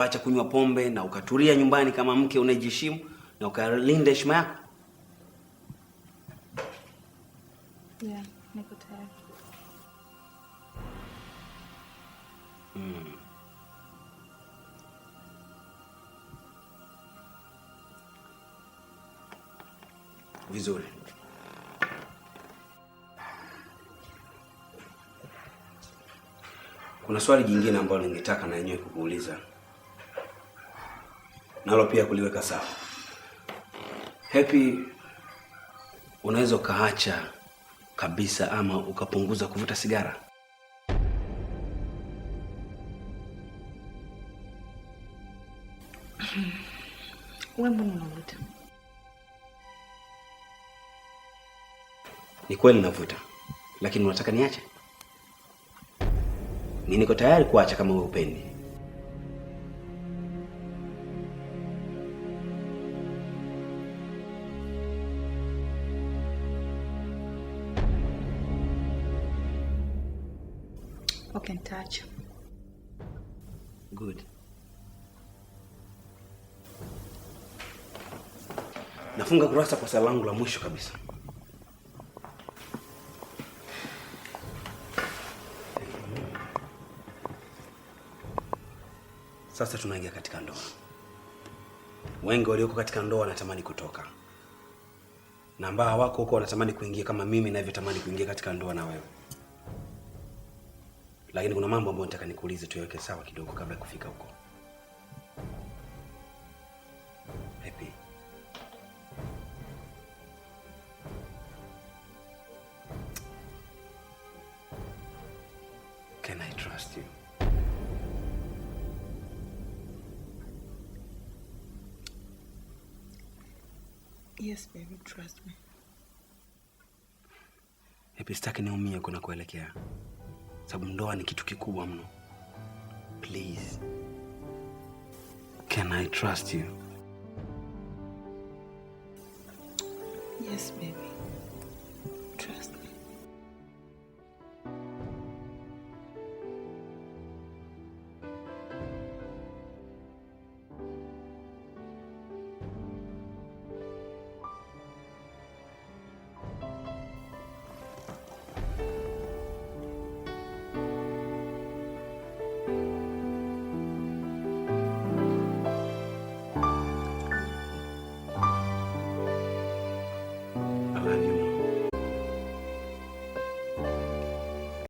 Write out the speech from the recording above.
Acha kunywa pombe na ukatulia nyumbani kama mke unajiheshimu na ukalinda heshima yako? Yeah, niko tayari. Vizuri. Kuna swali jingine ambalo ningetaka na yenyewe kukuuliza, nalo pia kuliweka sawa. Happy, unaweza ukaacha kabisa ama ukapunguza kuvuta sigara? Wewe mbona unavuta? Ni kweli navuta, lakini unataka niache? Ni niko tayari kuacha kama wewe upendi. Okay, nitaacha. Good. Nafunga kurasa kwa swali langu la mwisho kabisa. Sasa tunaingia katika ndoa. Wengi walioko katika ndoa wanatamani kutoka, na ambao hawako huko wanatamani kuingia, kama mimi ninavyotamani kuingia katika ndoa na wewe. Lakini kuna mambo ambayo nataka nikuulize, tuyaweke sawa kidogo kabla ya kufika huko. Happy, can I trust you? Yes, baby, trust me. Happy, sitaki niumie kuna kuelekea, sababu ndoa ni kitu kikubwa mno. Please, can I trust you? Yes, baby.